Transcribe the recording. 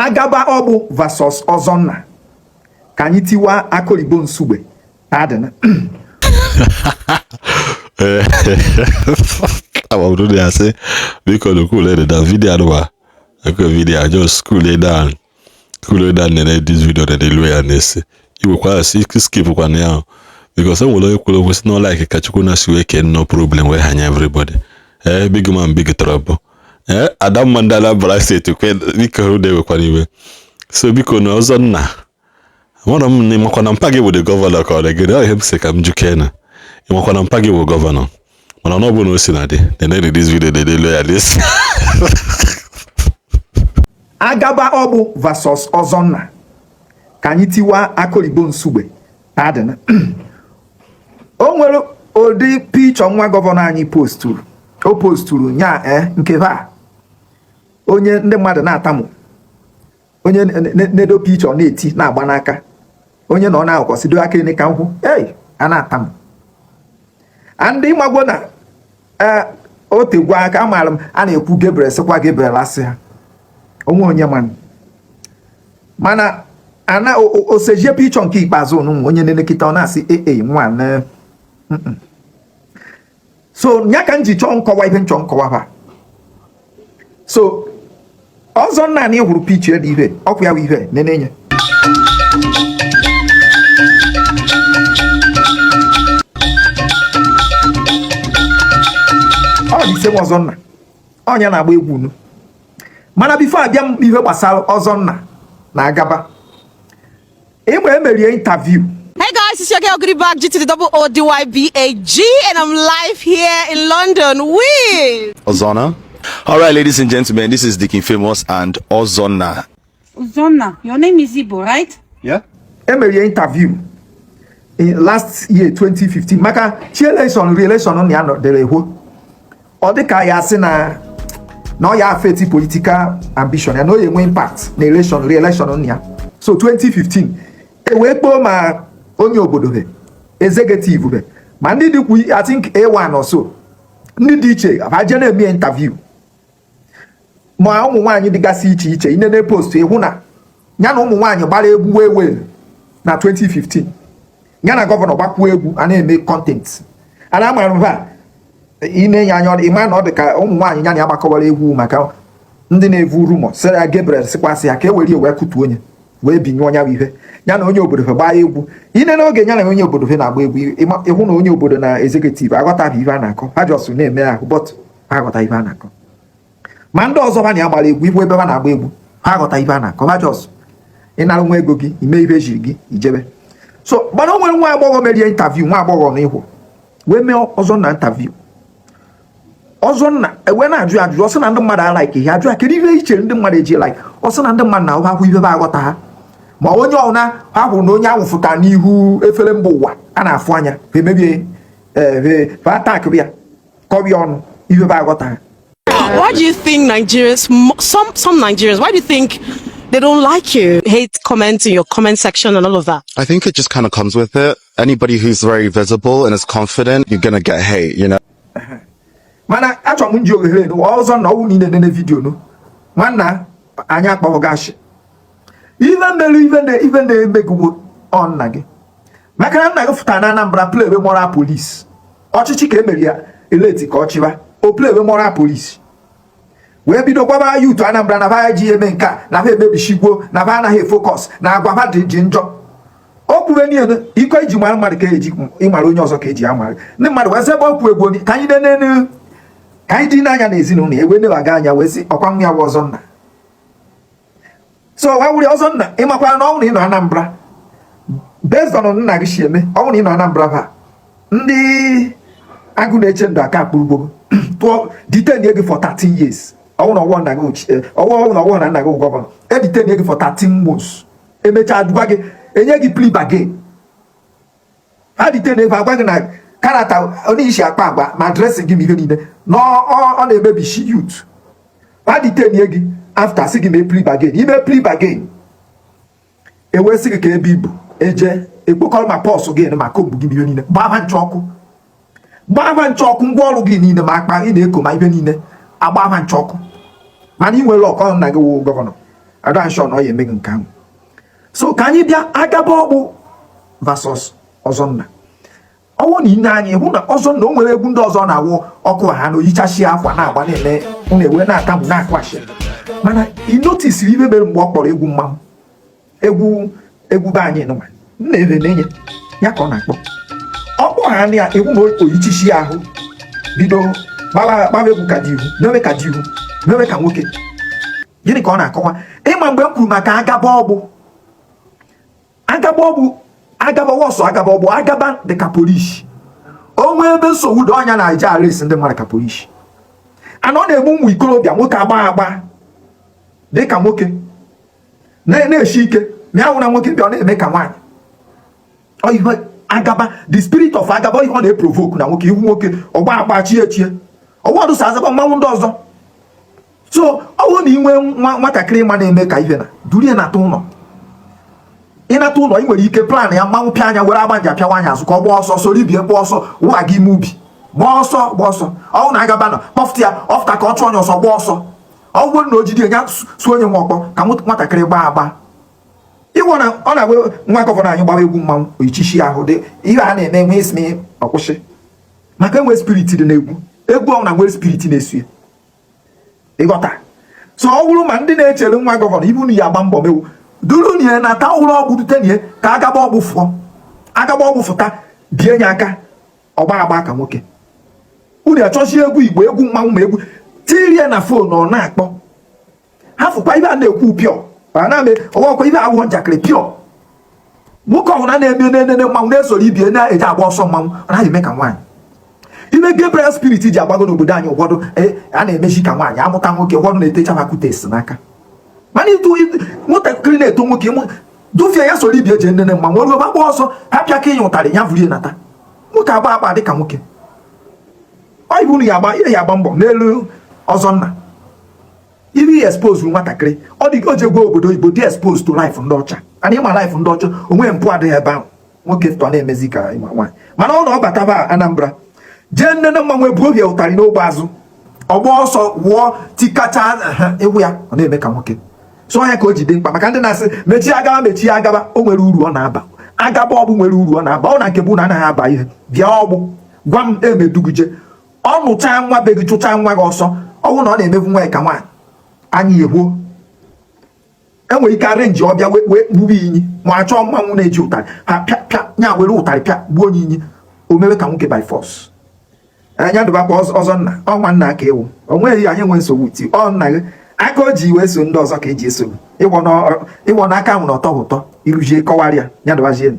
Agaba Ọgbụ versus Ọzọnna, ka anyị tiwa akoribo Nsugbe adịna. Agbaburu ya sị, biko nu, cool down. Video anụwa ekwe video, just cool down, cool down. Nene this video na elu ya na-esi iwekwa skip kwana ya, because e nwere onye kwuru okwu sị na like ka Chukwu na si wee kee no problem wee hanya everybody. Ee, big man, big trouble. Ee, Adamma, ndị Anambra Steeti kwe, biko na-ewekwana iwe. So biko na Ọzọnna, amara m na ịmakwa na mpa gị bụ the governor, ka ọ dị gịnị? Ọ ihe m sị ka m juke na ịmakwa na mpa gị bụ governor, mana ọ bụ na o si na dị nene this video na elu ya this. Agaba Ọgbụ versus Ọzọnna, ka anyị tiwa akoribo Nsugbe adịna. O nwere ụdị picture nwa governor anyị posturu, o posturu nya nke ha, onye ndị mmadụ na-atamụ, onye na-edo picture na-eti na-agba n'aka, onye na ọ na-akwụsịdo aka ene ka nkwụ ei a na-atamụ. And ịmagwo na o tegwo aka amaara m a na-ekwu Gabriel, sịkwa Gabriel asị ha onwe onye manụ, mana ana osejie picture nke ikpeazụ nụ, onye na-elekịta ọ na-asị ee nwa na. So nya ka m ji chọọ nkọwa ihe nchọ nkọwa ha. So Ọzọnna na ịhụrụ picture dị ihe ọkwa ya bụ ihe nenenye. Ọ dị ise Ọzọnna ọnya na-agba egwu unu. Mana before abịa m ihe gbasara Ọzọnna na Agaba, ịma emerie interview. Hey guys, it's your girl Goodie Bag, G to the double O D Y B A G, and I'm live here in London with Ozonna. All right, ladies and gentlemen, this is Dikin Famous and Ozonna. Ozonna, your name is Igbo, right? Yeah. Emerie interview in last year 2015 maka chi election, re-election na ya nọdere hwo, ọ dị ka ya sị na ọ ya affect political ambition ya, na ọ ya enwe impact na election, re-election na ya. So 2015 e wee kpọọ ma onye obodo be executive be ma ndị dịkwu, I think A1 or so, ndị dị iche ha je na-eme interview, ma ụmụ nwaanyị dịgasị iche iche. Inene post ịhụ na ya na ụmụ nwaanyị gbara egwu wee wee na 2015, ya na governor gbakwuo egwu, a na-eme content a na-amara mba ine ya anya. Ịma na ọ dị ka ụmụ nwaanyị ya na ya gbakọwara egwu maka ndị na-evu rumor sịrị ya Gabriel sịkwasị ya ka e were wee kutuo onye wee binye onye bụ ihe ya na onye obodo gbaa egwu. Ine n'oge ya na onye obodo na-agba egwu, ịhụ na onye obodo na executive aghọtaghị ife a na-akọ, ha just na-eme ahụ, but ha aghọta ife a na-akọ. Ma ndị ọzọ ha na ya gbara egwu, ihu ebe ha na-agba egwu, ha aghọta ife a na-akọ, ha just ịnara nwa ego gị ime ife ejiri gị ijebe. So mana o nwere nwa agbọghọ merie interview, nwa agbọghọ na ịhụ wee mee Ọzọnna interview. Ọzọnna ewee na-ajụ ya ajụjụ, ọ sị na ndị mmadụ a-like ihe. Ajụ ya, kedu ihe i chere ndị mmadụ eji like? Ọ sị na ndị mmadụ na ahụ ihe aghọta ha, ma onye ọna ha hụrụ na onye ahụ fụtara n'ihu efere mba ụwa a na-afụ anya, ha emebie attack ya, kọbịa ọnụ ihe aghọta ha. Why do you think Nigerians, some Nigerians, why do you think they don't like you? Hate comments in your comment section and all of that. I think it just kind of comes with it. Anybody who's very visible and is confident, you're gonna get hate. Mana achọrọ m nji ohere ọzọ na ọwụ niile nene video nụ, nwanna anyị akpọghị ife mere ife na-emegwo ọ nna gị, maka na nna gị fụtara na Anambra play moral police. Ọchịchị ka emere ya eleti ka ọ chịba, o play moral police wee bido gwaba youth Anambra na ha ji eme nke a, na ha emebishigwo, na ha anaghị e-focus na agwa ha dị ji njọ. O kwube niile iko iji mara mmadụ ka eji ịmara onye ọzọ ka eji amara ndị mmadụ wee sị ebe okwu egwu ka anyị nenenu, ka anyị dị n'anya na ezinụlọ ya, wee nebaga anya wee sị ọkwa nwa ya bụ Ọzọnna. So wa wuri Ọzọnna, ịmakwara na ọ bụrụ na ị nọ Anambra, based on nna gị si eme, ọ bụrụ na ị nọ Anambra ha, ndị agụ na-eche ndụ aka akpụrụgbo tụọ detain gị for 13 years. Ọ bụrụ na ọwọ nna gị, ọwọ na ọwọ na nna gị governor, e detain gị for 13 months, emechaa gwa gị enye gị plea bargain. Ha detain ebe agwa gị na character onye isi akpa agba ma dressing gị ma ihe niile na ọ na-emebishi youth. Ha detain gị, after sị gị mee plea bargain, ime plea bargain, ewee sị gị ka ebe ibu eje ekpokọrọ ma purse gị ma comb gị ma ihe niile, gbaa ncha ọkụ, gbaa ncha ọkụ, ngwa ọrụ gị niile, ma akpa ị na-eko ma ihe niile, agba ha ncha ọkụ. Mana ị nwere ọkọ nna gị wụ governor. Ada nshọ na ọ ya eme gị nke ahụ. So ka anyị bịa Agaba Ọgbụ versus Ọzọnna. Ọwụ na ine anyị hụ na Ọzọnna o nwere egwu ndị ọzọ na-awụ ọkụ ha na oyichachi akwa na-agba na-eme na-ewe na-atamụ na-akụ ashịrị, mana ị notisiri ibe mere mgbe ọ kpọrọ egwu mmanwụ, egwu egwu be anyị nụnwa nna ebe na-enye ya ka ọ na-akpọ ọkpọ ha na ya egwu na oyichichi ahụ bido gbawa egwu ka dị ihu, mewe ka dị ihu, mewe ka nwoke. Gịnị ka ọ na-akọwa? Ịma mgbe m kwuru maka Agaba Ọgbụ, Agaba Ọgbụ, Agaba wọsọ, Agaba Ọgbụ, Agaba dịka polisi onwe ebe nsogbu dị ọnya na-eje arrest ndị mmadụ ka polisi ana. Ọ na-egbu ụmụ ikorobịa nwoke agba agba dịka nwoke na-eshi ike ma ya nwụna nwoke bịa, ọ na-eme ka nwaanyị. Ọ ihe Agaba, the spirit of Agaba, ihe ọ na-eprovoke na nwoke ihu nwoke ọgba agba chie chie ọwọdụ so azaba mmanwụ ndị ọzọ. So ọ bụrụ na ị nwee nwa nwatakịrị ma na-eme ka ihe na durie nata ụlọ, ịnata ụlọ, ị nwere ike plan ya mmanwụ pịa anya were agba nja pịawa anya azụ ka ọ gbaa ọsọ soro ibie gbaa ọsọ wụwa gị ime ubi, gbaa ọsọ, gbaa ọsọ. Ọwụ na Agaba nọ kpọfụta ya ọfụta ka ọ chụọ onye ọsọ, gbaa ọsọ. Ọ bụrụ na o jide ya suo onye nwe ọkpọ ka nwatakịrị gbaa agba. Ịwụ na ọ na-awe nwa gọvanọ anyị gbawa egwu mmanwụ, oyichichi ahụ dị ihe a na-eme nwe isimi ọkwụsị maka enwe spirit dị n'egwu. Egwu ọ na nwere spirit na-esu ya, ịghọta? So ọ bụrụ ma ndị na-echere nwa gọvanọ ibu unu ya agba mbọ mewu duru nie na ta ụlọ ọgwụ dute nie ka Agaba Ọgbụ fụọ, Agaba Ọgbụ fụta bie nye aka ọgba agba ka nwoke. Unu achọzi egwu Igbo, egwu mmanwụ, ma egwu tirie na phone ọ na-akpọ ha fụkwa ibe a na-ekwu pịọ na ọwakwa ibe awụghọ njakịrị pịọ. Nwoke ọbụla na-eme na-enene mmanwụ na-esoro ibie na-eji agba ọsọ mmanwụ, ọ naghị eme ka nwaanyị. Ibe Gabriel spirit ji agbago n'obodo anyị, ụfọdụ a na-emechi ka nwaanyị amụta nwoke, ụfọdụ na-etecha makutes n'aka. Mana ịtụ nwatakịrị na-eto nwoke dufie ya soro ibie eji nene mmanwụ ruo gbagba ọsọ ha pịa ka ịnya ụtarị ya vurie nata nwoke agba agba dịka nwoke. Ọ ibu unu ya agba ihe ya agba mbọ n'elu Ọzọnna ibe expose nwatakịrị ọ dị o ji egwu obodo oyibo dị expose to life ndị ọcha. Ana ịma life ndị ọcha onwe mpụ adịghị ebe ahụ. Nwoke tọ na-emezi ka ịma nwaanyị, mana ọ na ọ bataba Anambra jee nnene mmanwụ ebu obi ụtarị n'ogbe azụ ọgba ọsọ wụọ tikacha ewu ya, ọ na-eme ka nwoke. So ya ka o ji dị mkpa maka ndị na-asị mechie Agaba, mechie Agaba. O nwere uru ọ na-aba. Agaba Ọgbụ nwere uru ọ na-aba. Ọ na nke bụ na anaghị aba ihe bịa ọgbụ gwa m emeduguje ọ nụchaa nwa be gị chụchaa nwa gị ọsọ. Ọ bụrụ na ọ na-emebu nwa ya ka nwaanyị anyị ekwuo enwere ike arrange ọbịa wee gbube inyi ma achọọ mmanwụ na-eji ụtarị ha pịa pịa nya were ụtarị pịa gbuo onye inyi o mewe ka nwoke by force. Anya dụbakwa Ọzọ nna ọnwa nna ka ewu o nweghị anyị nwe nsogbu ti ọ nna gị aka o ji wee so ndị ọzọ ka eji eso gị ịwọ n'aka ahụ na ọtọ ụtọ irujie kọwarịa ya dụbazie.